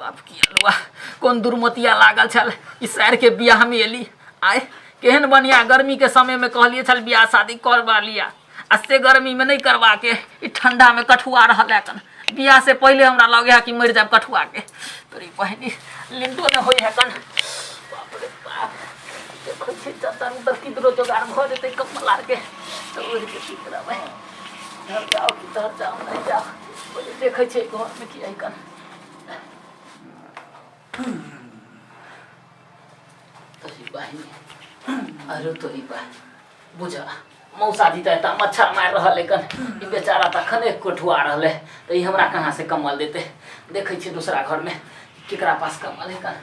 बाप की अलुआ कोन दुर्मतिया लागल छल ई सार के बियाह में एली। आय केहन बढ़िया गर्मी के समय में कहलिए छल बियाह शादी करवा लिया, आ से गर्मी में नहीं करवा के ई ठंडा में कठुआ रहल है कन। बियाह से पहले हमरा लगे है कि मर जाब कठुआ के। तोरी बहिनी लिंडो न होई है कन। बाप रे बाप, देखै छी चद्दर उद्दर किधरो जोगाड़ भऽ जेतै कम्बल आर के तऽ ओढ़ि के सुति रहबै। इधर जाओ कि इधर जाओ, नहीं जाओ। पहिले देखै छियै घर में की है कन। तोरी बहिनी, अरे तोरी बहिनी, बुझा मौसा जी तऽ एतऽ मच्छर मारि रहल है कन, ई बेचारा तऽ अखने कोठुआ रहलै, तऽ ई हमरा कहाँ से कम्बल देतै। देखै छियै दूसरा घर में केकरा पास कम्बल है कन।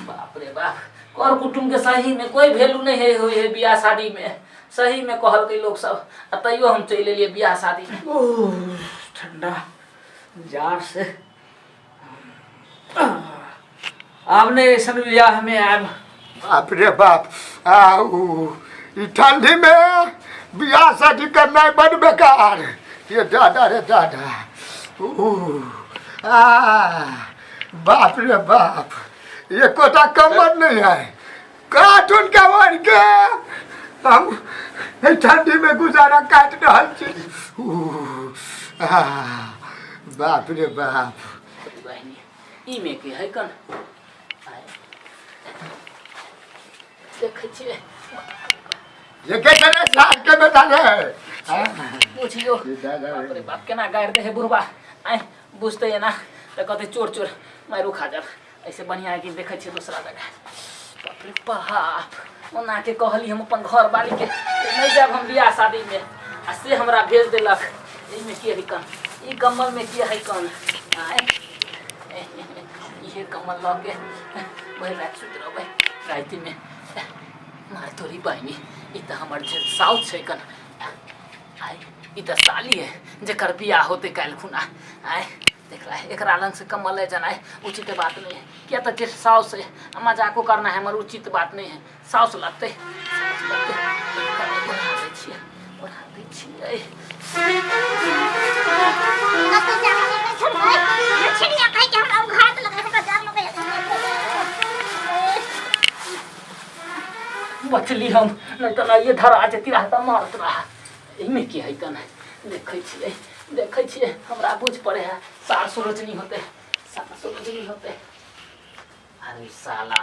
बाप रे बाप, कर कुटुम्ब के सही में कोई वैल्यू नहीं है होई है बियाह शादी में, सही में कहलकै लोग सब, आ तैयो हम चलि एलियै बियाह शादी में। ओह, ठंडा जार से आब नहीं ऐसा बियाह में आब। बाप रे बाप, आऊ ई ठंडी में बियाह शादी करना बड़ बेकार। ये दादा रे दादा, आ बाप रे बाप, ये कोटा कमर नहीं है, कार्टून के ओढ़ के हम एहि ठंडी में गुजारा काटि रहल छी। आ बाप रे बाप। बहिनी ई में के है कन देखै छियै। ये के करे साल के बेटा रे, बुझियो बाप रे बाप केना गारि दे है बुढ़बा। आइ बुझते एना तऽ कहते चोर चोर मारि खा जाब। ऐसे बढ़िया है कि देखै छियै दूसरा जगह। बाप रे बाप, ओना के कहली हम अपन घर वाली के नहीं जाब हम बियाह शादी में, आ से हमरा भेज देलक। एहिमे के है कन, ई कम्बल में के है कन। आय इहे कम्बल लऽ के भरि राति सुति रहबै राति में। मार तोरी बहिनी, ई तऽ हमर जे साउस छै कन। आय ई तऽ साली है जेकर बियाह होतै काल्हि खुना। आय देखला एकरा लग से कम्बल ले जाना है उचित बात नहीं है, किया तो जे साउस है आ मजाको करना है हमर उचित बात नहीं है। साउस लगतै, साउस लगतै, ओढ़ा दै छियै, ओढ़ा दै छियै। बचली हम, नहीं तो नहीं धरा जती रहा तऽ मारत रहा। एहिमे की है कन देखै छियै, देखै छियै हमरा बुझ पड़े है सार सुरोजनी होते, सार सुरोजनी होते। अरे साला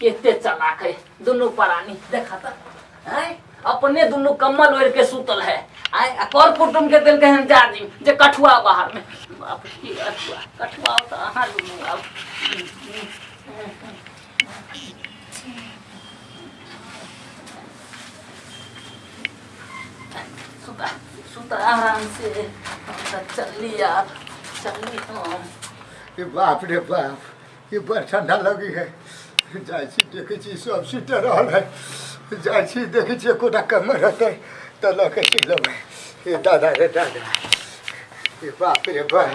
केते चलाक है दुनू प्राणी, देखा त हैं अपने दुनू कम्बल ओढ़ के सुतल है। आय आ कर कुटुम के देलकै हन जाजिम जे कठुआ बाहर में। बाप की कठुआ, कठुआ तऽ अहाँ दुनू आब। सुता सुता आराम से, हम तऽ चलली यार, चलली हम। ये बाप रे बाप, ये बड़ ठंडा लगी है। जाइ छी देखै छी सब सुति रहल है, जाइ छी देखै छी एकोटा कमर रहतै तऽ लऽ के चलि लेबै। ये दादा रे दादा, ये बाप रे बाप,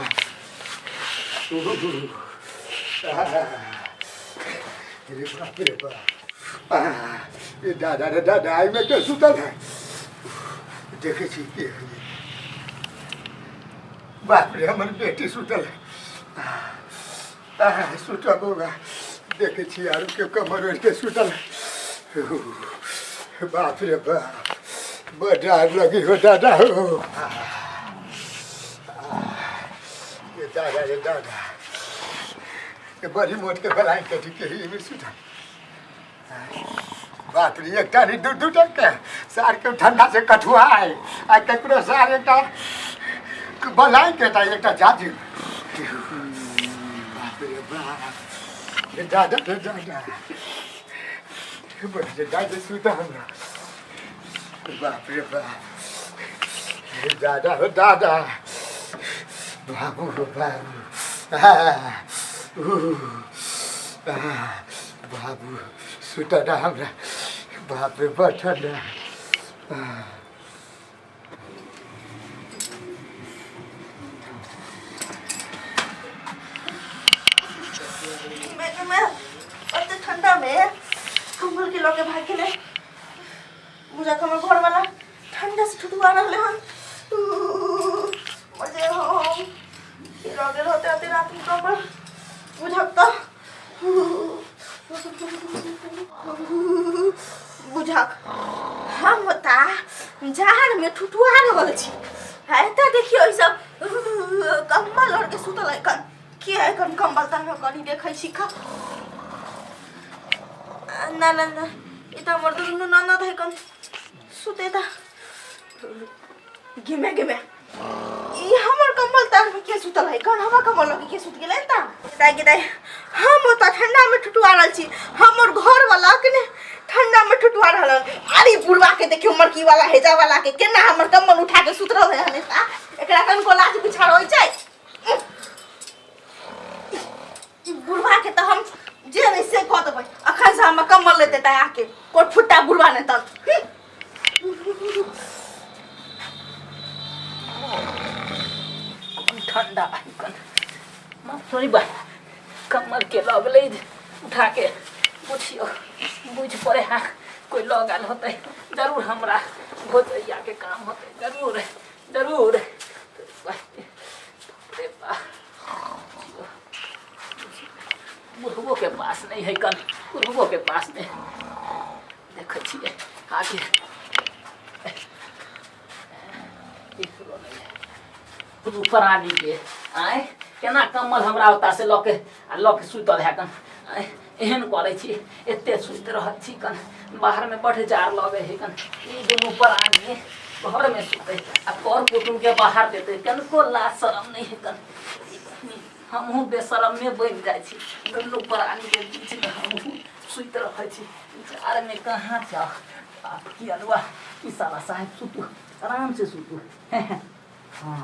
रे बाप रे बाप, ये दादा रे दादा, एहिमे के सुतल है? देखै छी के है। बाप रे, हमर बेटी सुतल है। सुतल होगा, देखै छी आरो के कमर ओढ़ि के सुतल है। बाप रे बाप, बड़ डर लगी हो दादा हो। ये दादा रे दादा, ये बड़ी मोट के बलाय के ठीक है, ये सुतल। बाप रे, एकटा नहीं दू दू के सार के ठंडा से कठुआ है, आ ककरो सार एकटा बलाय के ता एकटा जाजिम। बाप रे बाप, रे दादा रे दादा, बड़ दादा सुता हमरा। बाप रे बाप, रे दादा हो दादा, बाबू हो बाबू, बाबू सुता ना हमरा। बाप रे बड़ ठंडा। ठंडा में कम्बल के लगे भाग गेलै। बुझा हमर घर वाला ठंडा से ठुठुआ रहले हन। मजे हम लगे रहते आते रात में कम्बल बुझक तो बुझक हम ओता जाड़ में ठुठुआ रहल छी आ एतऽ देखियौ ई सब कम्बल ओढ़ के सुतल है कन के है कन कम्बल तन कनी देखै छी का ना ना ना ई तऽ हमर दुनू ननद है कन सुते ता गिमे गिमे ई हमर कम्बल तर में के सुतल है कौन हमर कम्बल लगे के सुत गेलै ता दाई के दाई हम ओतऽ ठंडा में ठुठुआ रहल छी हमर घर वाला के ने ठंडा में ठुठुआ रहल हन। अरे बुढ़वा के देखियो मरकी वाला हेजा वाला के केना हमर कम्बल उठा के सुत रहल हन ता एकरा कनको लाज बिछाड़ होइ छै ई बुढ़वा के तऽ हम जे नहि से कऽ देबै अखन से हमर कम्बल लेते ता आके कोट फुट्टा बुढ़वा नहि तऽ कोन ठंडा कन सॉरी बा कमर के लगलै जे उठा के बुझियो बुझ पड़े हाँ कोई लग आयल होतै जरूर हमरा भोजैया के काम होतै जरूर जरूर रे बा बुढ़बो के पास नहीं है कन बुढ़बो के पास नहीं देखै छियै आगे केकरो नहि है। दुनू प्राणीके आँय केना कम्बल हमरा ओतऽ से लऽ के आ लऽ के सुतल है कन आँय एहन करै छी एते सुति रहल छी कन बाहरमे बड्ड जाड़ लगै है कन ई दुनू प्राणी घरमे सुतै आ कर कुटुम्बके बाहर देतै कनको लाज शरम नहि है कन हमहूँ बेशरमे बनि जाइ छी दुनू प्राणीके बीचमे हमहूँ सुति रहै छी जाड़मे कहाँ जाउ बाप की अलुआ की साला साहेब सुतू आराम से सुतू हाँ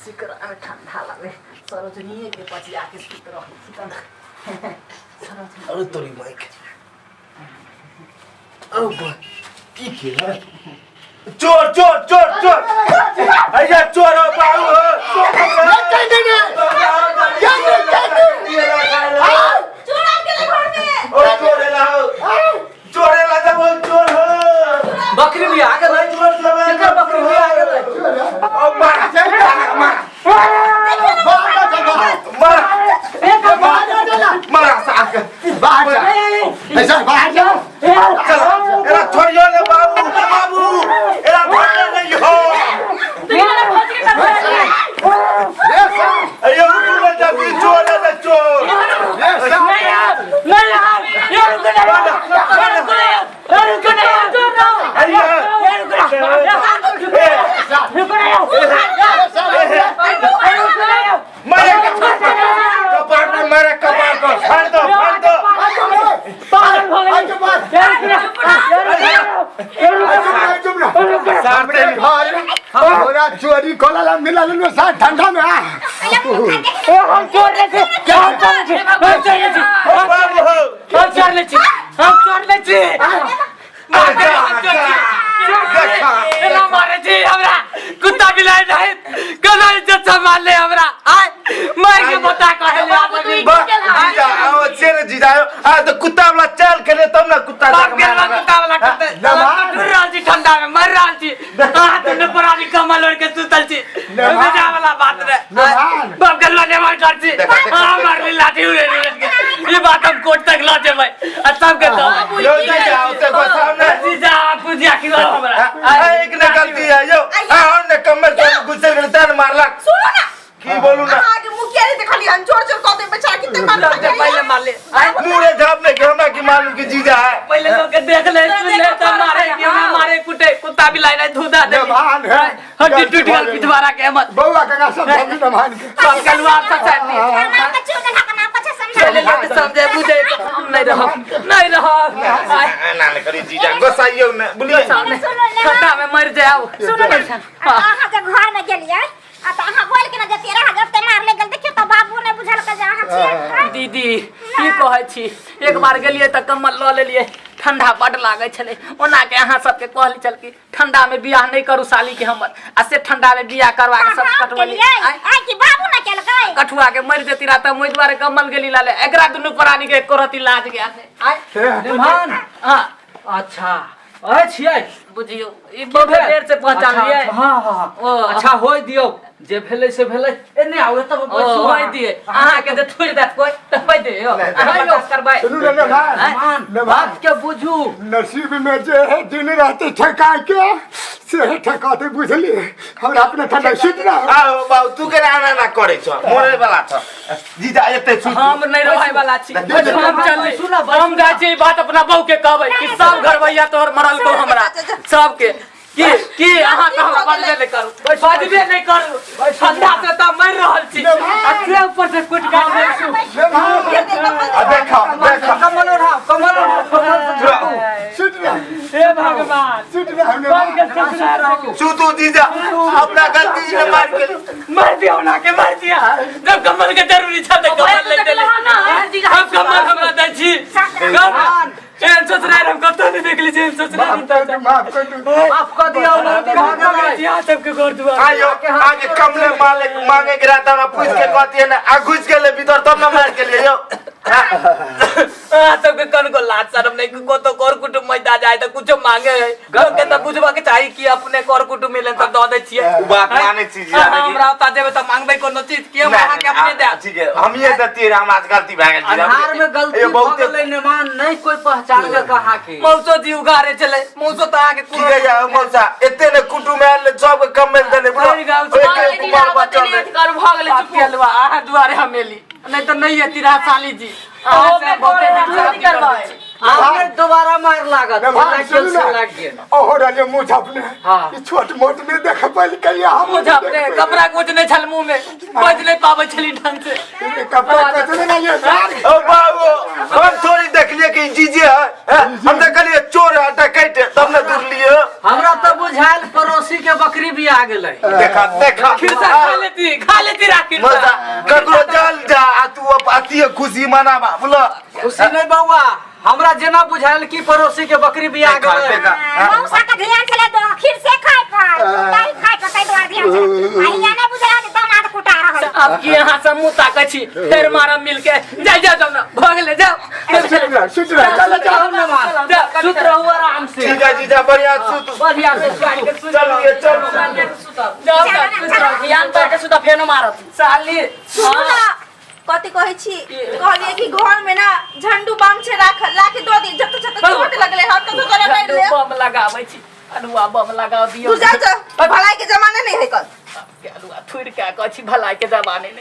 सिकरामे ठंडा लगे सरोजनीए के पचिया के सुत रहै छी तन सरोजनी अरे तोरी माइक अरे बा की केला चोर चोर चोर चोर अरे चोर हो बाबू हो चोर आबि गेलै घर में ओ चोर एला हो चोर एला जब ओ चोर हो बकरी भी आ गेलै चोर सब केकर बकरी भी आ गेलै ओ मार मार मार मार मार साथ बाहर जा ऐसा बाहर जा चलो एला छोड़ियो ने बाबू बाबू एला छोड़ियो नहीं हो ए साहब अरे रुकू ना जाती चोर है ना चोर ए साहब नहीं यार ये रुको ना ये रुको ना ये रुको ना अरे ये रुको ना रुको ना रुको ना मारे कपार पर मारे कपार पर फाड़ दो फाड़ दो पागल हो गए चुप रह ये रुको ना चुप रह चुप रह सामने घर हमरा चोरी कोला ला मिला लेलो सा ठंडा में आ ए हम चोर ले छी हम चोर ले छी हम चोर ले छी ओ बाबू हो हम चोर ले छी हम चोर ले छी देखा एना मारे छी हमरा कुत्ता बिलाइ नहीं केना इज्जत सम्हाल ले हमरा आय मार के बता कहले बाबू, तू ई बा जीजा आओ चल जीजा आ तो कुत्ता वाला चाल खेले तब ना कुत्ता बाप के वाला कुत्ता वाला कुत्ता नमान। डर रहल छी ठंडा में मर रहल छी अहाँ दुनू प्राणी कमल ओढ़ के सुतल छी नमान। मजा वाला बात रे नमान। बाप गलवा नेमान कर छी देखा, देखा, हाँ मारली लाठी उड़े उड़े के ई बात हम कोर्ट तक लऽ जेबै आ सबके दबै यो जीजा ओते गोसाव ना जीजा पूजा की हमरा आ एक ने गलती है यो आ हम ने कमर के गुस्से के तान मारलक सुनो ना की बोलू ना अहाँके मुखिया रे देखलियै हन चोर चोर कऽ दे बेचारा कते मार लोग के पहले मार ले आय मुंह झाप ने कि हमरा की मालूम कि जीजा है पहले लोग के देख ले सुन ले तब मारे कि हमरा मारे कुटे कुत्ता बिलाई नहीं धुदा दे नमान है हड्डी टूट गेल पिछवाड़ा के मत बौआ काका सब समझ नमान के सब कलुआ सब पहले लोग के समझे बुझे हम नहीं रहब नहीं रहब आय, ना ना करी जीजा गोसाइयो ने बोलिए ठंडा में मर जाओ सुनू ने अहाँके घर में गेलियै आ तऽ अहाँ बोल के ने जतियै रह जते मारले गेल देखियौ तऽ बाबू नहि बुझल के जे अहाँ छियै दीदी की कहै छी एक बार गेलियै तऽ कम्बल लऽ लेलियै ठंडा बड लागै छलै ओना के अहाँ सबके कहली छल कि ठंडा में बियाह नहीं करू साली के हमर आ से ठंडा में बियाह करवा के सब हम कटवली केलियै आँय, आइ कि बाबू ने केलकै कठुआ के मरि जेती रहा तऽ ओहि दुआरे कम्बल गेली लाले एकरा दुनू प्राणी के एको रति लाज गया नहि आँय निमान हाँ अच्छा अहे छियै बुझियौ ई बहुत भेल? देर से पहचान अच्छा, लियै अच्छा, हाँ हाँ ओ अच्छा होय दियौ जे भेलै से भेलै। एने आउ, एतऽ बैसू। ओ दिए अहाँ के जे थोड़ि देत कोइ तऽ कहि दियौ, अहाँ बर्दाश्त करबै? सुनू ने नभान, नभान। बात के बुझू। नसीब में जे है दिन रहते ठका के से ठकाते, बुझलिए? हमरा अपने ठंडा सुत रहो। आओ बाबू, तू के ना ना करे छ, मरे वाला छ जीजा, एते सुत। हम नहि रहै वाला छी। हम चलली। सुनऽ, हम जाइ छी, ई बात अपना बहू के कहबै कि सब घरवैया तोहर मरल को हमरा सबके की की अहाँ तऽ हमरा बजबे नहि करू, बजबे नहि करू। ठंडा से तऽ मरि रहल छी आ से ऊपर से कुटि कऽ बैसू। आ देखा देखा। कम्बल ओढ़ाउ, कम्बल ओढ़ाउ, कम्बल से झाँपू। सुत रहो। हे भगवान। सुत रहो नभान। सुतू जीजा, अपना गलती से मार के मार दिया उना के, मार दिया। जब कम्बल के जरूरी छल तऽ कम्बल ले देले। हम कम्बल हमरा दै छी। एहन सोचनाइ हम कतौ नहि देखली छै, एहन सोचनाइ। माफ कर दू, माफ कर दू। माफ कऽ दियौ, भऽ गेलै। यहाँ सबके घर दुआर आयो आगे कमले माले मांगे के रहता, हमरा पूछ के कहती है ना, आ घुस गेले भीतर तब ना मार के लिए यो। अहाँ सबके कनको लाज शरम नहीं? कतो कर कुटुम मैदा जाए तऽ कुछो मांगे है लोग के, तऽ बुझबा के चाही कि अपने कर कुटुम मिले तऽ दऽ दै छियै। उ बात मानै छी जी। अहाँ हमरा ओतऽ जेबै तऽ मांगबै कोनो चीज के? हम अहाँके अपने देब। ठीक है, हम ये देती रहे, हमरा गलती भए गेल जी। अन्हार में गलती ये भऽ बहुते गेलै नेमान, नहि कोइ पहचान के अहाँके। मौसो जी उगारे छलै, मौसो तऽ अहाँके की कहिया मौसा, एते ने कुटुम आयल ने, सबके कम मिल देले बुझलो। सही गप छै। एके कुमार बचल रहे। भऽ गेलै, चुप गेलुआ। अहाँ दुआरे हम एली, नहि तऽ नहि एती रहा साली जी। अहाँ से बहुते दिन से अथी करबै छी। आब नहि दोबारा मार लागत। नभान, लागि गेल सुनू से ने। लागि गेल। ओहो रहले मुँह झपने। हाँ। ई छोट मोट नहि देख पैल कहिया हम। मुँह झापने, कपड़ा कुछ नहि छल मुँह में, बज नहि पाबै छली ढंग से। कपड़ा कचरे नहीं है सर। ओ बाबू, हम थोड़ी देखलिए कि जीजे है, हैं? हम देखलिए चोर है, डकैत है, तब ने दूर लिए। हमरा तऽ बुझायल पड़ोसी के बकरी भी आ गेलै। देखा देखा। खिरसा खा लेती, खा लेती राखी। मजा ककरो चल जा आ तू अब अति खुशी मनाबा बोलो। खुशी नहि बौआ, हमरा जेना बुझायल कि पड़ोसी के बकरी भी आ देखा गेलै। देखा। मौसा के ध्यान छलै तो खीर से खाय पर, दही खाय पर, ताहि दुआरे ध्यान छलै। आ हियाँ नहि बुझल जे दामाद कुटा रहल। आब की अहाँ सब मुँह ताकै छी? फेर मारब मिलके। जाउ जाउ जाउ ना, भऽ गेलै, जाउ। सुत रह, सुत रह, चल चल। जाउ। सुत रहू आराम से। ठीक है जीजा, बढ़िया सुत। बढ़िया से सुत। चल ये चल। जाउ जाउ, सुत रहू। ध्यान पर के सुत, फेनो मारत साली। सुनू ना, कथी कहै छी? कहलियै कि घर में ना झंडू बाम छै राखल, लाके दऽ दी। जब तक चोट लगले हँ तब तक तोरा मारि ले। बम लगाबै छी, अलुआ बम लगा दियौ। तू जा जा, भलाई के जमाना नहीं है कल। अलुआ थुरि के कहै छी, भलाई के जमाने नहि।